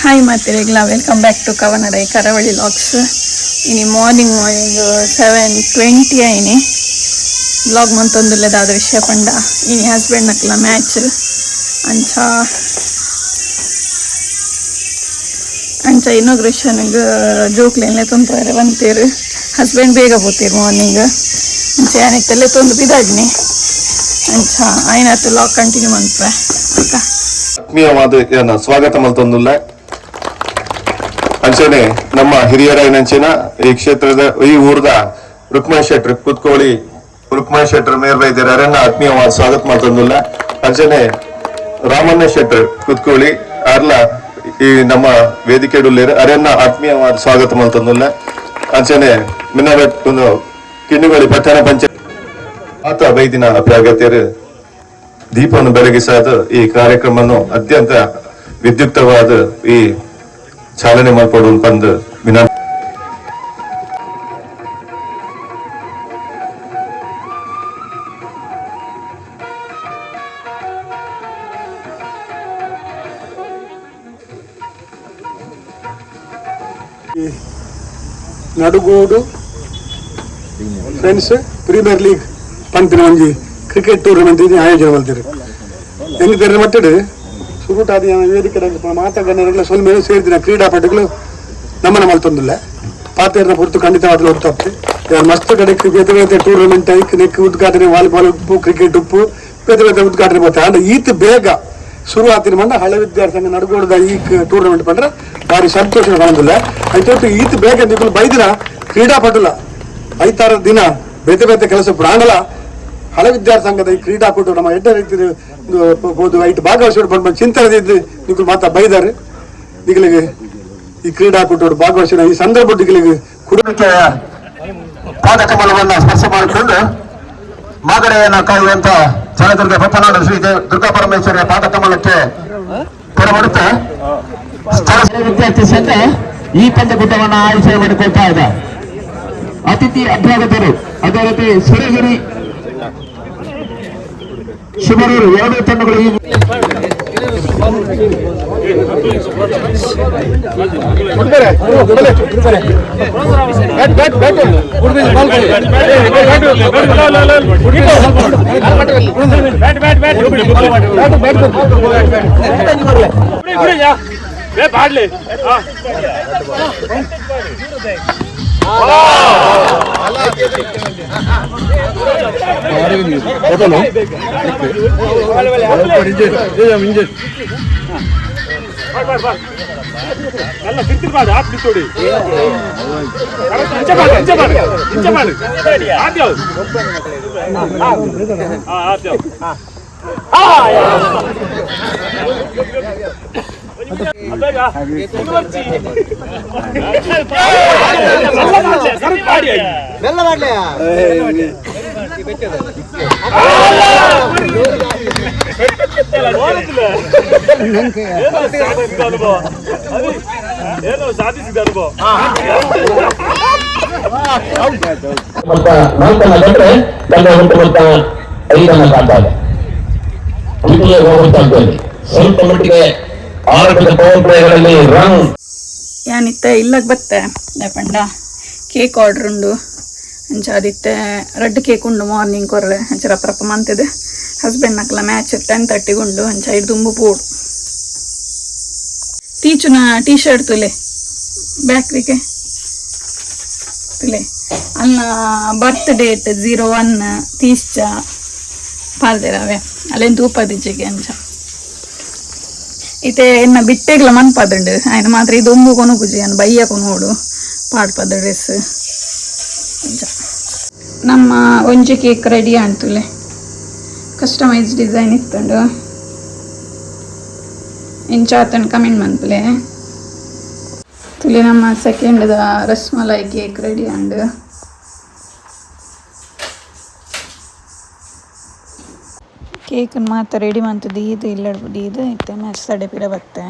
Hi ಮಾತಿರೆಗ್ಲ, welcome back to ಕವನರೈ Karavali vlogs. ಇನಿ morning morning 7:20 ಆಯ್ನಿ. Vlog ಮಂತೊಂದುಲ್ಲೆದಾದ ವಿಷಯ ಪಂಡ, ಇನಿ ಹಸ್ಬೆಂಡ್ ನಕ್ಲ ಮ್ಯಾಚ್. ಅಂಚ ಅಂಚ ಇನಾಗ್ರೇಷನ್ಗೆ ಜೋಕ್ಲೆನ್ಲೆ ತೊಂದರೆ ಬಂತೇರು. ಹಸ್ಬೆಂಡ್ ಬೇಗ ಪೋತೇರು ಮಾರ್ನಿಂಗ್. ಅಂಚ ಯಾನಿತ್ತಲ್ಲೇ ತೊಂದು ಬಿದಾಡ್ನಿ. ಅಂಚ ಆಯ್ನಾತ್ ವ್ಲಾಗ್ ಕಂಟಿನ್ಯೂ ಮನ್ಪೆ ಅಕ್ಕ. ಆತ್ಮೀಯವಾದ ಸ್ವಾಗತ ಮಲ್ತೊಂದುಲ್ಲ. ಅಂಚನೆ ನಮ್ಮ ಹಿರಿಯರಾಯಿನಂಚಿನ ಈ ಕ್ಷೇತ್ರದ, ಈ ಊರ್ದ ರುಕ್ಮಣ್ ಶೆಟ್ರ್, ಕುತ್ಕೋಳಿ ರುಕ್ಮಣ್ ಶೆಟ್ರ್ ಮೇರ್ಬೈದ್ಯರ, ಅರನ್ನ ಆತ್ಮೀಯವಾದ ಸ್ವಾಗತ ಮಲ್ತೊಂದುಲ್ಲ. ಅಂಚನೆ ರಾಮಣ್ಣ ಶೆಟ್ರ್ ಕುತ್ಕೋಳಿ ಅರ್ಲ ಈ ನಮ್ಮ ವೇದಿಕೆ ಉಲ್ಲೇರು, ಅರನ್ನ ಆತ್ಮೀಯವಾದ ಸ್ವಾಗತ ಮಲ್ತೊಂದುಲ್ಲ. ಅಂಚನೆ ಮಿನ್ನಬೆಟ್ ಒಂದು ಕಿನ್ನಿಗೋಳಿ ಪಟ್ಟಣ ಪಂಚಾಯತ್ ಆತ ಬೈದಿನ ಅಭ್ಯಾಗತಿಯರು ದೀಪವನ್ನು ಬೆಳಗಿಸಾದ ಈ ಕಾರ್ಯಕ್ರಮವನ್ನು ಅತ್ಯಂತ ವಿದ್ಯುಕ್ತವಾದ ಈ ಚಾಲನೆ ಮಲ್ಪೊಡು ಪಂದ್ ವಿನಂತಿ. ನಡುಗೋಡು ಫ್ರೆಂಡ್ಸ್ ಪ್ರೀಮಿಯರ್ ಲೀಗ್ ಪಂತಿನ ಒಂಜಿ ಕ್ರಿಕೆಟ್ ಟೂರ್ನಮೆಂಟ್ ಇದು ಆಯೋಜನೆ ಮಲ್ತೆರ್. ಎಂಕ್ ತೆರಿನ ಮಟ್ಟಿಡ್ ಸುರುಟಾದಿ ವೇದಿಕೆ ಮಾತ ಗಣ್ಯರುಗಳ ಸೊಲ್ಮೆಲು ಸೇರಿದಿನ ಕ್ರೀಡಾಪಟುಗಳು ನಮನ ಮಲ್ತೊಂದುಲ್ಲ. ಪಾತೆರ್ನ ಪೊರ್ತು ಖಂಡಿತವಾಗ್ಲೂ ಒತ್ತಪ್ಪು. ಯಾರು ಮಸ್ತ್ ಕಡೆಕ್ ಬೇತೆ ಬೇತೆ ಟೂರ್ನಮೆಂಟ್ ಐಕ್ ನೆಕ್ ಉದ್ಘಾಟನೆ, ವಾಲಿಬಾಲ್ ಉಪ್ಪು, ಕ್ರಿಕೆಟ್ ಉಪ್ಪು, ಬೇತೆ ಬೇತೆ ಉದ್ಘಾಟನೆ ಬರ್ತಾರೆ. ಆಂಡ ಈತ್ ಬೇಗ ಶುರು ಆತಿನ ಮಂಡ ಹಳೆ ವಿದ್ಯಾರ್ಥಿ ಸಂಘ ನಡುಗೋಡದ ಈ ಟೂರ್ನಮೆಂಟ್ ಪಂಡ್ರೆ ಭಾರಿ ಸಂತೋಷ ಕಾಣುದಿಲ್ಲ. ಐತೊಟ್ಟು ಈತ್ ಬೇಗ ನಿಕುಲು ಬೈದಿನ ಕ್ರೀಡಾಪಟುಲ ಐತಾರ ದಿನ ಬೇತೆ ಬೇತೆ ಕೆಲಸ ಪ್ರಾಣಲ ಹಳೆ ವಿದ್ಯಾರ್ಥಿ ಸಂಘದ ಈ ಕ್ರೀಡಾಪಟು ನಮ್ಮ ಎಡ್ಡೆ ರೀತಿ ಪೋದು ಐಟ್ ಭಾಗವಹಿಸಿ ಬಂದು ಚಿಂತನೆ ಇದ್ದು ನಿಕುಲು ಮಾತ ಬೈದಾರೆ. ನಿಕಲಿಗೆ ಈ ಕ್ರೀಡಾಕೂಟೋಡು ಭಾಗವಹಿಸಿದ ಈ ಸಂದರ್ಭ ನಿಕಲಿಗೆ ಕುಡಿಕೆಯ ಪಾದಕಮಲವನ್ನ ಸ್ಪರ್ಶ ಮಾಡಿಕೊಂಡು ಮಾಗಡೆಯನ್ನ ಕಾಯುವಂತ ಜಲದುರ್ಗ ಬಪ್ಪನಾಡು ಶ್ರೀ ದುರ್ಗಾ ಪರಮೇಶ್ವರಿಯ ಪಾದಕಮಲಕ್ಕೆ ಪೊರಬಡುತ್ತಾ ಸ್ಥಳ ವಿದ್ಯಾರ್ಥಿ ಸಂಘ ಈ ಪಂದ್ಯಕೂಟವನ್ನು ಆಯೋಜನೆ ಮಾಡಿಕೊಳ್ತಾ ಇದೆ. ಅತಿಥಿ ಅಭ್ಯಾಗತರು, ಅದೇ ರೀತಿ ಸುರಗಿರಿ, ಶಿಬರೂರು ಎರಡೂ ತಂಡಗಳು ಈ ಮೊತ್ತ ನಾಲ್ಕನ್ನ ಬಂದ್ರೆ ತಂಡ ಒಂದು ಮೊತ್ತ ಐದನ್ನ ಕಾಣ್ತಾ ಇದೆ. ದ್ವಿತೀಯ ಓವರ್ ಸ್ಪರ್ಧೆಯಲ್ಲಿ ಸ್ವಲ್ಪ ಮಟ್ಟಿಗೆ ಆರಂಭದ ಪವರ್ ಪ್ಲೇಗಳಲ್ಲಿ ರನ್ ಯಾನಿತ್ತೆ ಇಲ್ಲಗ್ ಬತ್ತೆ ಪಂಡ ಕೇಕ್ ಆರ್ಡರ್ ಉಂಡು. ಅಂಚ ಅದಿತ್ತೆ ರಡ್ಡ್ ಕೇಕ್ ಉಂಡು ಮಾರ್ನಿಂಗ್ ಕೊರ್ರೆ. ಅಂಚ ರಪ್ಪ ರಪ್ಪ ಮಂತಿದೆ. ಹಸ್ಬೆಂಡ್ ನಕ್ಲ ಮ್ಯಾಚ್ 10:30 ಉಂಡು. ಅಂಚ ಐದು ದುಂಬು ಪೋಡು. ಟೀಚುನ ಟೀ ಶರ್ಟ್ ತುಲೆ, ಬ್ಯಾಕ್ರಿಗೆ ತುಲೆ. ಅಲ್ಲ, ಬರ್ತ್ ಡೇಟ್ 01 ತೀಸ್ಚ ಪಾಲ್ದೇರವೆ ಅಲ್ಲೇನು ತೂಪದಿಜ್ಜಿಗೆ. ಅಂಚ ಇತ್ತೆ ಎನ್ನ ಬಿಟ್ಟೆಗ್ಲ ಮನ್ಪದುಂಡು. ಆಯ್ನ ಮಾತ್ರ ಇದು ಒಂಬು ಕೊನು ಪೂಜೆ ಅನ್ ಬಯ್ಯ ಕೊನೋಡು ಪಾಡ್ಪದ ಡ್ರೆಸ್. ಅಂಚ ನಮ್ಮ ಒಂಜಿ ಕೇಕ್ ರೆಡಿ ಆಂತುಲೆ. ಕಸ್ಟಮೈಸ್ ಡಿಸೈನ್ ಇತ್ತುಂಡು. ಇಂಚ ಆತನ ಕಮೆಂಟ್ ಮನ್ಪುಲೆ. ತುಲೆ, ನಮ್ಮ second the rasmalai cake ready and. Cake ಮಾತ ರೆಡಿ ಮಂತು ದೀದು ಇಲ್ಲಡ್ ದೀದು ಇತ್ತೆ ಮ್ಯಾಚ್ ತಡೆ ಪಿರ ಬತ್ತೆ.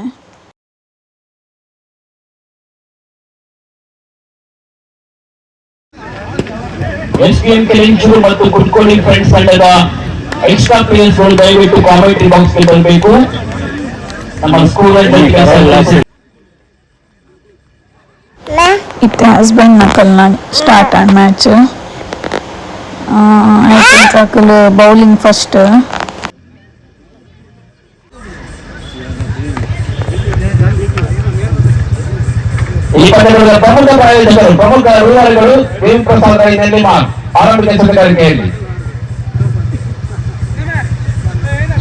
ಎಸ್ ಪಿ ಕೆಲಿಂಚೂರು ಮತ್ತು ಕುಟ್ಕೋಳಿ ಫ್ರೆಂಡ್ಸ್ ತಂಡದ ಎಕ್ಸ್ಟ್ರಾ ಪ್ಲೇಯರ್ಸ್ ದಯವಿಟ್ಟು ಕಾಮೆಂಟ್ರಿ ಬಾಕ್ಸ್ ಗೆ ಬರಬೇಕು. ನಮ್ಮ ಸ್ಕೂಲ್. ಇತ್ತೆ ಹಸ್ಬೆಂಡ್ ನಕಲ್ನ start and match. I think ಅಕುಲು ಬೌಲಿಂಗ್ ಫಸ್ಟ್. ಈ ಪಂದ್ಯದ ಪ್ರಮುಖ ಪ್ರಾಯೋಜಕರು, ಪ್ರಮುಖ ರೂವಾರಿಗಳು ದೇವಿ ಪ್ರಸಾದ್ ರೈ ನೆಲ್ಲಿಮಾರ್ ಆರಂಭಿಕ ಜೊತೆಗಾರಿಕೆಯಲ್ಲಿ.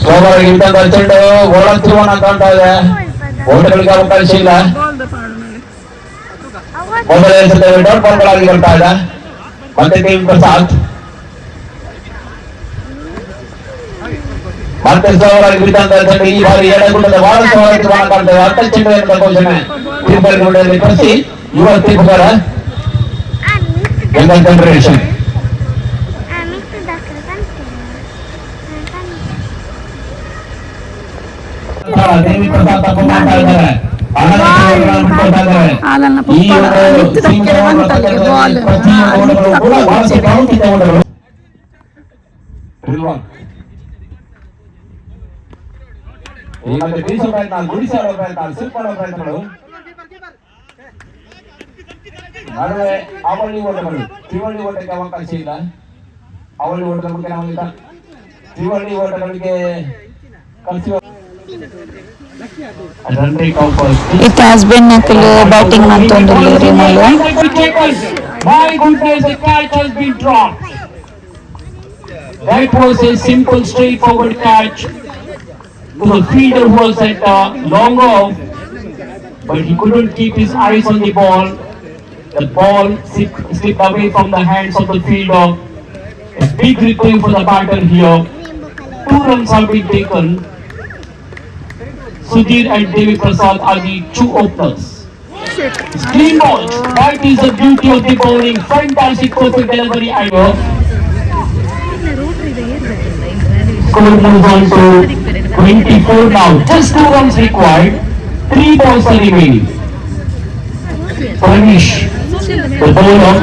ಸೋಮವಾರ ಇಂತಹ ಚೆಂಡು ಒಳ ತಿರುವಣ ಕಾಣ್ತಾ ಇದೆ. ಓಟಗಳಿಗೆ ಅವಕಾಶ ಇಲ್ಲ. ಮೊದಲನೇ ಸಲ ಡಾಟ್ ಬಾಲ್ಗಳಾಗಿ ಬರ್ತಾ ಇದೆ. ಮತ್ತೆ ದೇವಿ ಪ್ರಸಾದ್, ಮತ್ತೆ ಸೋಮವಾರ ಬಿದ್ದಂತ ಚೆಂಡು ಈ ಬಾರಿ ಎಡಗುಂಡದ ಬಹಳಷ್ಟು ಒಳ ತಿರುವಣ ಕಾಣ್ತಾ ಇದೆ. ಅರ್ಧ ಚೆಂಡು ಘೋಷಣೆ ತೀರ್ಪುಗಾರಿಕೆಯಲ್ಲಿ ಕಳಿಸಿ ಯುವ ತೀರ್ಪುಗಾರ ಯಂಗರ್ ಜನರೇಷನ್. ದೇವಿ ಪ್ರಸಾದ್ ತಪ್ಪು ಮಾಡ್ತಾ ಇದ್ದಾರೆ. ಆಲನ್ನ ಈ ಪೊಪ್ಪಡ ಒಂದು ಮಿತ್ತು ದಕ್ಕೆರೆ ಬಂತಲ್ಲಿಗೆ ಬಾಲ್. ಪ್ರತಿಯೊಂದು ಓಟಗಳು ಕೂಡ ಬಹಳಷ್ಟು ಪ್ರಾಮುಖ್ಯತೆ ಓಟಗಳು. ರಿಲ್ವಾನ್. ಈ ಮತ್ತೆ ಬೀಸುವ ಪ್ರಯತ್ನ, ಗುಡಿಸುವ ಪ್ರಯತ್ನ, ಸಿಲ್ಪಾಡುವ ಪ್ರಯತ್ನಗಳು. ನಡುವೆ ಅವಳಿ ಓಟಗಳು, ತ್ರಿವಳ್ಳಿ ಓಟಕ್ಕೆ ಅವಕಾಶ ಇಲ್ಲ. ಅವಳಿ ಓಟದ ಬಗ್ಗೆ ನಾವು ತ್ರಿವಳ್ಳಿ ಓಟಗಳಿಗೆ ಕಳಿಸುವ ರನ್ ರೇಟ್ of ಇತ್ತೆ ಹಸ್ಬೆಂಡ್ ನಕಲು ಬ್ಯಾಟಿಂಗ್ ಮಂತೊಂದುಲ್ಲೆರ್ ಮೂಲು. My goodness, the catch has been dropped. That was a simple, straightforward catch to the fielder who was at long off, but he couldn't keep his eyes on the ball. The ball slipped away from the hands of the fielder. A big replay for the batter here. 2 runs have been taken. Sudhir and Devi Prasad are the 2 openers. It's clean ball. That is the beauty of the bowling. Fantastic perfect delivery and score moves on to 24 now. Just 2 runs required. 3 balls are remaining. Parmish, the bowler,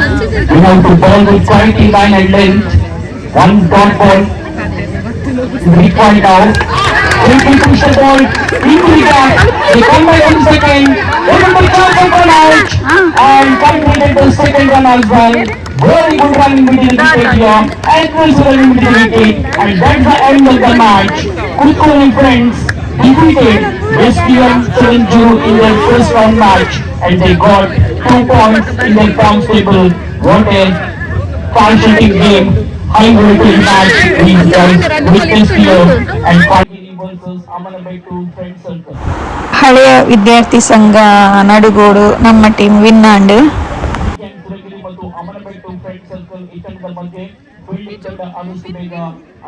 we have to bowl with quality line and length. 1 dot ball is required now. Quickly push the ball into the gap. They come by 1 second. Able to jump and run out and completed the second run as well. Very good run in between the wicket here. Aggressive run in between the wicket. And that's the end of the match. Kutkoli friends defeated SPM 7-0 in their first round match, and they got 2 points in their points table. What a fascinating game, high voltage match these guys witnessed here, and finally versus Amanabettu friend circle. ಹಳೆಯ ವಿದ್ಯಾರ್ಥಿ ಸಂಘ ನಡುಗೋಡು ನಮ್ಮ team win and. Suragiri ಮತ್ತು ಅಮನಬೆಟ್ಟು friend circle ಈ ತಂಡದ ಮಧ್ಯೆ fielding ತಂಡ ಆದಷ್ಟು ಬೇಗ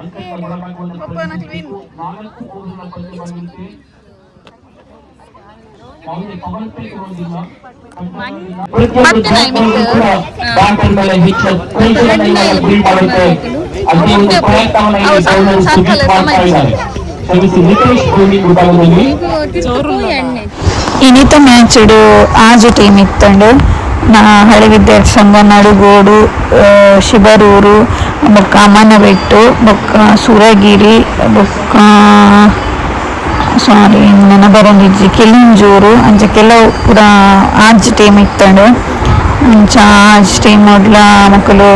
ಅಂಕಕ್ಕೆ ಒಳಗಾಗುವಂತ ಪ್ರಯತ್ನಿಸಬೇಕು. 4 ಓವರ್ಗಳ ಪಂದ್ಯವಾಗಿರುತ್ತೆ. ಯಾವುದೇ ಪವರ್ ಪ್ಲೇ ಇರುವುದಿಲ್ಲ. ಪ್ರತಿಯೊಂದು ಜಾಗದಲ್ಲೂ ಕೂಡ ಬ್ಯಾಟರ್ ಮೇಲೆ ಹೆಚ್ಚು ಪ್ರೆಷರ್ ಅನ್ನು ಇವಾಗ ಬಿಲ್ಡ್ ಮಾಡುತ್ತೆ. ಅದೇ ಒಂದು ಪ್ರಯತ್ನವನ್ನ ಇಲ್ಲಿ ಬೌಲರ್ ಸುದೀಪ್ ಮಾಡ್ತಾ ಇದ್ದಾರೆ. ಕ್ಷಮಿಸಿ, ನಿತೇಶ್ ಬೌಲಿಂಗ್ ವಿಭಾಗದಲ್ಲಿ. ಇನಿತ ಮ್ಯಾಚ್ ಆಜು ಟೀಮ್ ಇತ್ತಂಡು. ನಾ ಹಳೆ ವಿದ್ಯಾರ್ಥಿ ಸಂಘ ನಡುಗೋಡು, ಶಿಬರೂರು ಬೊಕ್ಕ ಅಮ್ಮನಬೆಟ್ಟು ಬೊಕ್ಕ ಸುರಗಿರಿ ಬೊಕ್ಕ ಸಾರಿ ನೆನ ಬರೊಂದಿಜ್ಜಿ ಕೆಲಿಂಜೂರು ಅಂಚ ಕೆಲವು ಪೂರ ಆಜ್ ಟೀಮ್ ಇತ್ತಂಡು. ಅಂಚ ಆಜ್ ಟೀಮ್ ಮೊದ್ಲ ಮೊಕುಲು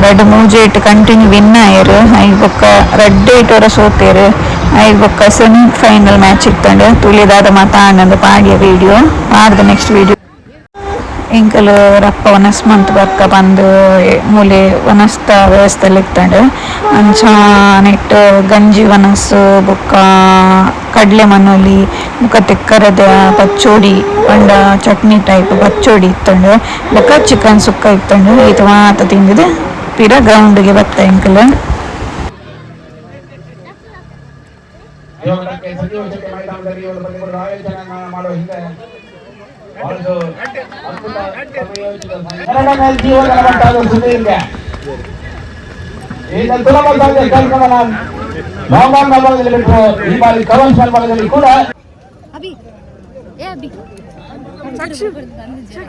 ರಡ್ಡ್ ಮೂಜೇಟ್ ಕಂಟಿನ್ಯೂ ವಿನ್ ಆಯೆರ್. ಐಕ್ ಬೊಕ್ಕ ರಡ್ಡ್ ಏಟ್ ವರ ಸೋತೆರ್. ಐಕ್ ಬೊಕ್ಕ semi final match ಇತ್ತಂಡು. ತುಳಿದಾದ ಮಾತ ಆಂಡ್ ಪಾಡ್ಯ ವಿಡಿಯೋ ಪಾಡ್ದ ನೆಕ್ಸ್ಟ್ ವಿಡಿಯೋ. ಎಂಕಲ್ ರಪ್ಪ ವನಸ್ ಮಂತ್ ಬೊಕ್ಕ ಪಂದ್ ಮೂಲೆ ವನಸ್ದ ವ್ಯವಸ್ಥೆ ಇತ್ತಂಡ್. ಅಂಚ ನೆಟ್ ಗಂಜಿ ವನಸ್ ಬೊಕ್ಕ ಕಡ್ಲೆ ಮನೋಲಿ ಬೊಕ್ಕ ತೆಕ್ಕರದ ಪಚ್ಚೋಡಿ ಪಂಡ ಚಟ್ನಿ ಟೈಪ್ ಪಚ್ಚೋಡಿ ಇತ್ತಂಡ್. ಬೊಕ್ಕ ಚಿಕನ್ ಸುಕ್ಕ ಇತ್ತಂಡ್. ಈತ ಮಾತ ತಿಂದಿದ್ ಪಿರ ಗ್ರೌಂಡ್ ಗೆ ಬತ್ತ ಎಂಕಲ್. ಯೋಗಕ್ಕೆ ಸಂಜೀವ ಶೆಟ್ಟಿ ಮೈದಾನದಲ್ಲಿ ಈ ಒಂದು ಪಂದ್ಯವನ್ನು ಆಯೋಜನೆ ಮಾಡುವ ಹಿಂದೆ ಬಹಳಷ್ಟು ಅದ್ಭುತ ಸಮಯೋಚಿತ ಎರಡನೇ ಜೀವನ ಮಟ್ಟದ ಸುದೀರ್ಘ ಈಗ ತುಲಬಂದಾಗೆ ಕಲ್ಪನಾ ಲಾಂಗ್ ಭಾಗದಲ್ಲಿ ಬಿಟ್ಟರು. ಈ ಬಾರಿ ಕವನ್ ಭಾಗದಲ್ಲಿ ಕೂಡ ಅಭಿ, ಏ ಅಭಿ,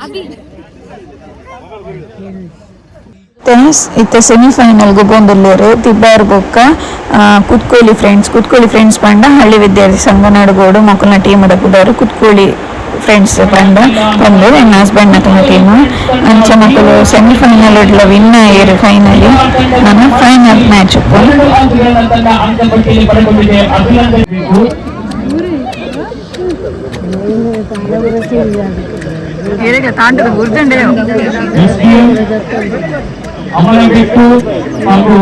ಅಭಿ. ಇತ್ತೆ ಸೆಮಿಫೈನಲ್ ಗ್ ಪೋವೊಂದುಲ್ಲೆರ್ ತಿಬಾರ್ ಬೊಕ್ಕ ಕುತ್ಕೋಳಿ ಫ್ರೆಂಡ್ಸ್. ಕುತ್ಕೋಳಿ ಫ್ರೆಂಡ್ಸ್ ಪಂಡ ಹಳ್ಳಿ ವಿದ್ಯಾರ್ಥಿ ಸಂಘ ನಡುಗೋಡು ಮೊಕಲ್ನ ಟೀಮ್ ದ ಪುದರ್ ಕುತ್ಕೋಳಿ. ಫ್ರೆಂಡ್ಸ್ ಪಂಡ ಪಂದು ಎನ್ನ ಹಸ್ಬೆಂಡ್ ನ ಟೀಮ್ ಅಂಚನಕುಲು ಸೆಮಿಫೈನಲ್ ಇಡ್ಲ ವಿನ್ ಆಯೆರ್ ಫೈನಲಿ ನನ್ನ ಫೈನಲ್ ಮ್ಯಾಚ್ ಉಪ್ಪು. ಅಮರಬೆಟ್ಟು ಹಾಗೂ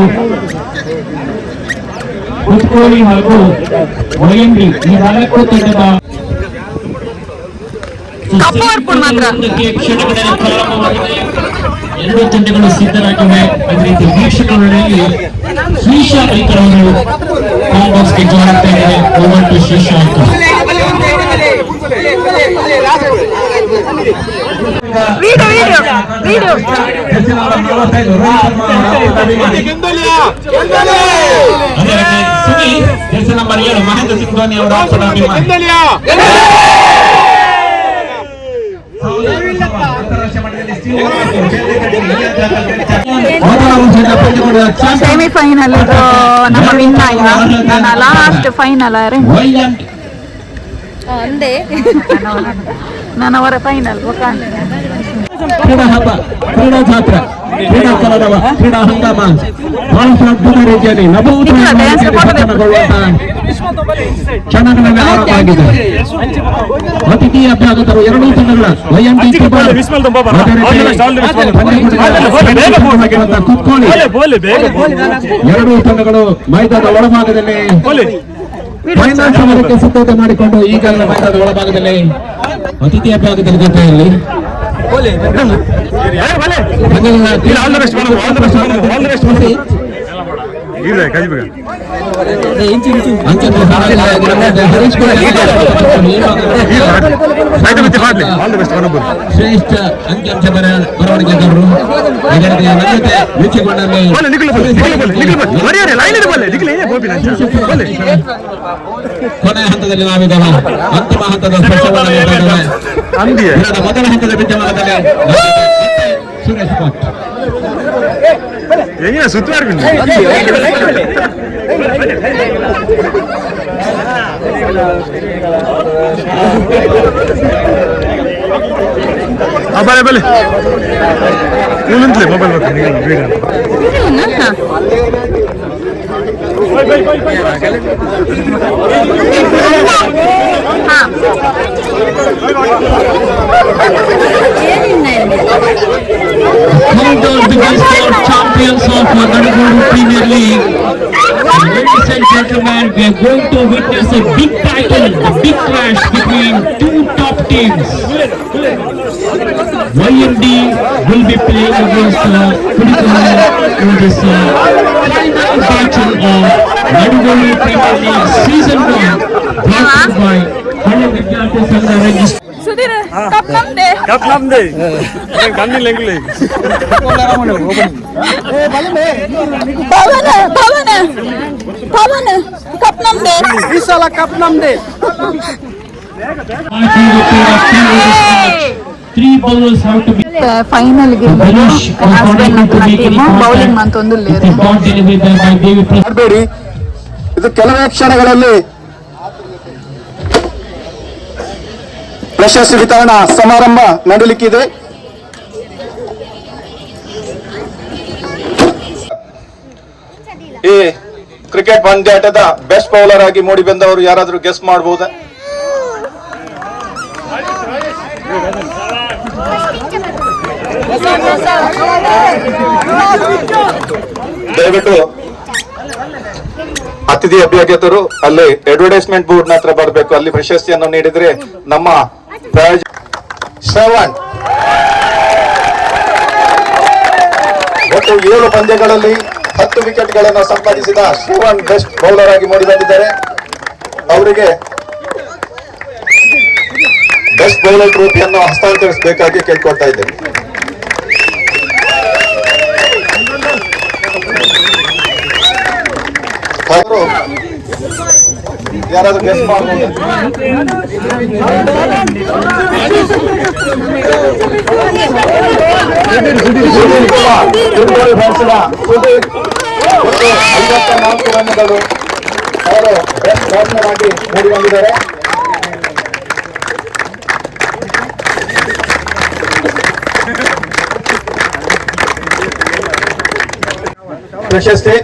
ಕುತ್ಕೋಳಿ ಹಾಗೂ ವೈಎಂಡಿ ಈ ನಾಲ್ಕು ತಂಡದ ಕ್ಷಣಗಳಲ್ಲಿ ಪ್ರಾರಂಭವಾಗಿದೆ. ಎರಡು ತಂಡಗಳು ಸಿದ್ಧರಾಗಿವೆ. ಅದೇ ರೀತಿ ವೀಕ್ಷಕರಲ್ಲಿ ಶ್ರೀಶಾ ಐಕರ್ ಅವರು ಕಾಂಗ್ರೆಸ್ಗೆ ಜಾಯಿನ್ ಆಗ್ತಾ ಇದ್ದಾರೆ. Over to Shreesha Aikar. Video video video. ಅದೇ ರೀತಿ ಸುನೀಲ್, ಜೆರ್ಸಿ ನಂಬರ್ 7 ಮಹೇಂದ್ರ ಸಿಂಗ್ ಧೋನಿ ಅವರ ಆಪ್ತ ಅಭಿಮಾನಿ. ಸೆಮಿಫೈನಲ್ ನಮ್ಮ ವಿನ್ ಆಯ್ನ ನನ್ನ ಲಾಸ್ಟ್ ಫೈನಲ್ ಆರೆ ನನ್ನ ಅವರ ಫೈನಲ್. ಕ್ರೀಡಾ ಹಬ್ಬ, ಕ್ರೀಡಾ ಜಾತ್ರೆ, ಕ್ರೀಡಾ ಕಲರವ, ಕ್ರೀಡಾ ಹಂಗಾಮ ಬಹಳಷ್ಟು ಅದ್ಭುತ ರೀತಿಯಲ್ಲಿ ಕ್ಷಣಗಳಲ್ಲಿ ಆರಂಭ ಆಗಿದೆ. ಅತಿಥಿ ಅಭ್ಯಾಗತರು ಎರಡೂ ತಂಡಗಳ ವೈಎಂಟಿ ಕುತ್ಕೊಳ್ಳಿ. ಎರಡೂ ತಂಡಗಳು ಮೈದಾನದ ಒಳಭಾಗದಲ್ಲಿ ಫೈನಲ್ ಸಮರಕ್ಕೆ ಸಿದ್ಧತೆ ಮಾಡಿಕೊಂಡು ಈಗಾಗಲೇ ಮೈದಾನದ ಒಳಭಾಗದಲ್ಲಿ ಅತಿಥಿ ಅಭ್ಯಾಗತರ ಜೊತೆಯಲ್ಲಿ ಶ್ರೇಷ್ಠ ಅಂಕಿಅಂಶ ಬರವಣಿಗೆಗಾರರು ವೀಕ್ಷಕರಲ್ಲಿ ಕೊನೆಯ ಹಂತದಲ್ಲಿ ನಾವಿದ್ದೇವೆ. ಅಂತಿಮ ಹಂತದ ಸ್ಪರ್ಶವನ್ನು ಮೊದಲ ಹಂತದ ವಿದ್ಯಮಾನದಲ್ಲಿ ಸುರೇಶ್ ಭಟ್. ಬಲೆ mobile. Countdown begins for champions of Nadagodu Premier League. Ladies and gentlemen, we are going to witness a big battle, a big clash between two top teams. YMD will be playing against Kudikala in this final battle of Nadagodu Premier League Season 1, brought to you by Halli Vidyarthi Sangha Registered. Sudhir, cup ನಮ್ದೆ. Cup ನಮ್ದೆ, ಕಣ್ಣಿಲ್ಲ ಎಂಗ್ಲಿ. ಪವನ್ ಪವನ್ ಪವನ್, cup ನಮ್ದೆ. ಈ ಸಲ cup ನಮ್ದೆ. Three bowlers have to be final Dhanush was not able to make any bowling contact ಮಂತೊಂದು with the ball delivery there by Devi Prasad. ಮಾಡಬೇಡಿ. ಇದು ಕೆಲವೇ ಕ್ಷಣಗಳಲ್ಲಿ ಪ್ರಶಸ್ತಿ ವಿತರಣಾ ಸಮಾರಂಭ ನಡೆಯಲಿಕ್ಕಿದೆ. ಈ ಕ್ರಿಕೆಟ್ ಪಂದ್ಯಾಟದ ಬೆಸ್ಟ್ ಬೌಲರ್ ಆಗಿ ಮೂಡಿ ಬಂದವರು ಯಾರಾದರೂ ಗೆಸ್ ಮಾಡಬಹುದಾ? ದಯವಿಟ್ಟು ಅತಿಥಿ ಅಭ್ಯಾಗತರು ಅಲ್ಲಿ ಅಡ್ವರ್ಟೈಸ್ಮೆಂಟ್ ಬೋರ್ಡ್ ನ ಹತ್ರ ಬರಬೇಕು. ಅಲ್ಲಿ ಪ್ರಶಸ್ತಿಯನ್ನು ನೀಡಿದ್ರೆ ನಮ್ಮ ಶ್ರವಣ್ ಒಟ್ಟು 7 ಪಂದ್ಯಗಳಲ್ಲಿ 10 ವಿಕೆಟ್ಗಳನ್ನು ಸಂಪಾದಿಸಿದ ಶ್ರವಣ್ ಬೆಸ್ಟ್ ಬೌಲರ್ ಆಗಿ ಮೂಡಿ ಬಂದಿದ್ದಾರೆ. ಅವರಿಗೆ ಬೆಸ್ಟ್ ಬೌಲರ್ ಟ್ರೋಫಿಯನ್ನು ಹಸ್ತಾಂತರಿಸಬೇಕಾಗಿ ಕೇಳ್ಕೊಳ್ತಾ ಇದ್ದೇನೆ. ಯಾರಾದ್ರೂ ಗೆಸ್ ಮಾಡ್ಬೋದು? ಸುಧೀರ್ ಕುಮಾರ್, ತಿರುಗೋಳಿ ಫ್ಯಾನ್ಸ್ನ ಸುಧೀರ್, ಒಟ್ಟು 54 ರನ್ಗಳು. ಅವರು ಬೆಸ್ಟ್ ಬ್ಯಾಟ್ಸ್ಮನ್ ಆಗಿ ಮೂಡಿ ಬಂದಿದ್ದಾರೆ. ಪ್ರಶಸ್ತಿ.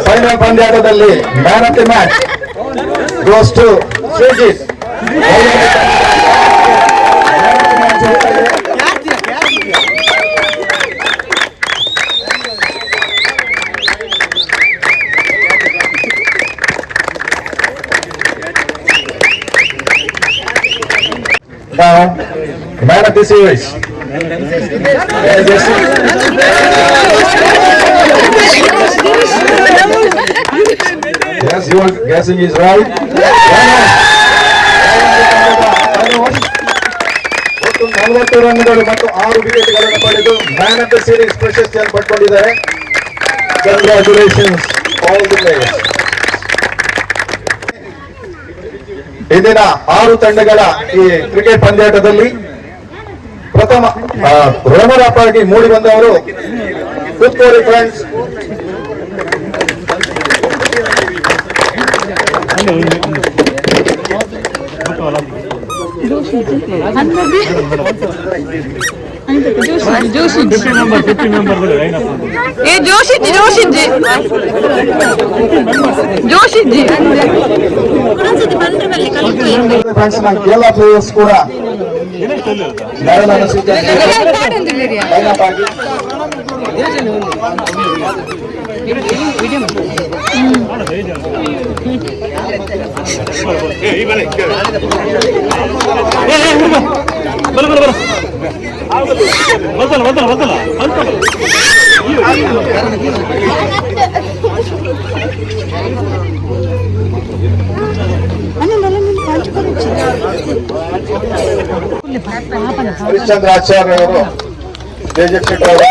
ಫೈನಲ್ ಪಂದ್ಯಾಟದಲ್ಲಿ man of the match goes to Sreejith. Now, man of the series. Yes, your guessing is right. ಒಟ್ಟು 40 ರನ್ಗಳು ಮತ್ತು 6 ವಿಕೆಟ್ಗಳನ್ನು ಪಡೆದು man of the series ಪ್ರಶಸ್ತಿಯನ್ನು ಪಡ್ಕೊಂಡಿದ್ದಾರೆ. Congratulations all the players. ಇಂದಿನ 6 ತಂಡಗಳ ಈ ಕ್ರಿಕೆಟ್ ಪಂದ್ಯಾಟದಲ್ಲಿ ಪ್ರಥಮ ರನ್ನರ್ ಅಪ್ ಆಗಿ ಮೂಡಿ ಬಂದವರು ಕುತ್ಕೋಳಿ ಫ್ರೆಂಡ್ಸ್. ಫ್ರೆಂಡ್ಸ್ ನ ಎಲ್ಲ ಪ್ಲೇಯರ್ಸ್ ಕೂಡ ಲೈನ್ ಅಪ್ ಆಗಿ ಹರಿಶ್ಚಂದ್ರ ಆಚಾರ್ಯ ಅವರು, ಜೆಜೆ ಶೆಟ್ಟಿ ಅವರು,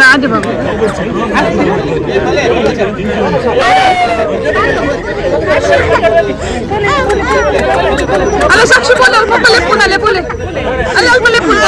ರಾಜಬಾಬು ಅಲ್ಲ ಸಾಕ್ಷಿ ಬೋಲ ಪಪ್ಪ ಲೆಪ್ಪುನ ಲೆಪ್ಪುಲೆ ಅಲ್ಲ ಅಲ್ಪ ಲೆಪ್ಪುನ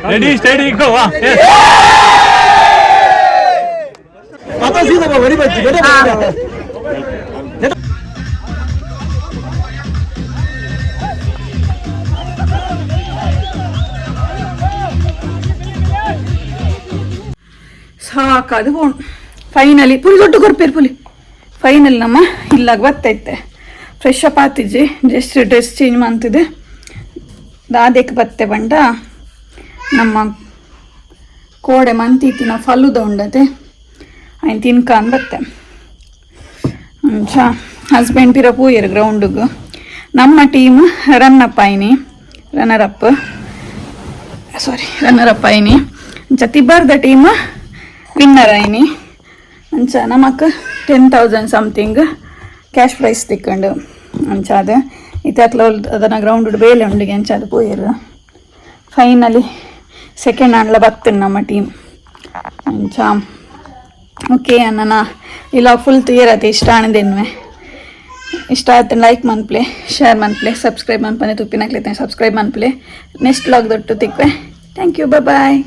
Ready steady go. ಸಾಕಾದು phone finally ಪುಲಿ ದೊಡ್ಡ ಕೊರ್ಪೇರು ಪುಲಿ ಫೈನಲ್ ನಮ್ಮ ಇಲ್ಲಾಗ ಬತ್ತೈತೆ. ಫ್ರೆಶ್ ಅಪ್ ಆತಿಜ್ಜಿ, just dress change ಮಾಡ್ತಿದ್ದೆ. ದಾದಕ್ಕೆ ಬತ್ತೆ ಬಂಡ ನಮ್ಮ ಕೋಡೆ ಮಂತಿತ್ತಿನ ಫಲುದ ಉಂಡತೆ ಆಯ್ತು ತಿನ್ಕಾನ್ ಬತ್ತೆ. ಅಂಚ ಹಸ್ಬೆಂಡ್ ಪಿರ ಪೂಯರು ಗ್ರೌಂಡಿಗೆ. ನಮ್ಮ team run up ಆಯ್ನಿ, runner up sorry runner up ಆಯ್ನಿ. ಅಂಚ ತಿಬ್ಬರ್ದ ಟೀಮ್ ವಿನ್ನರ್ ಆಯ್ನಿ. ಅಂಚ ನಮಕ್ 10,000 something cash prize ತಿಕ್ಕೊಂಡು. ಅಂಚ ಅದು ಇತ್ತಾಕ್ಲ ಅದನ್ನ ಗ್ರೌಂಡ್ ಬೇಲೆ ಉಂಡಿಗೆ ಅಂಚ ಅದು ಪೋಯರು. ಫೈನಲಿ ಸೆಕೆಂಡ್ ಆಂಡ್ಲ ಬತ್ತನ್ ನಮ್ಮ ಟೀಮ್. ಅಂಚ ಓಕೆ ಅನ್ನ ಇಲ್ಲ ಫುಲ್ ತುಯರತೆ ಇಷ್ಟ ಆಣದೆನ್ವೆ. ಇಷ್ಟ ಆಯ್ತು ಲೈಕ್ ಮನ್ಪ್ಲೆ, ಶೇರ್ ಮನ್ಪ್ಲೆ, ಸಬ್ಸ್ಕ್ರೈಬ್ ಮನ್ಪನೆ ತುಪ್ಪಿನಾಕ್ಲೈತೆ ಸಬ್ಸ್ಕ್ರೈಬ್ ಮನ್ಪ್ಲೆ. ನೆಕ್ಸ್ಟ್ ವ್ಲಾಗ್ ದೊಟ್ಟು ತಿಕ್ವೆ. Thank you, bye.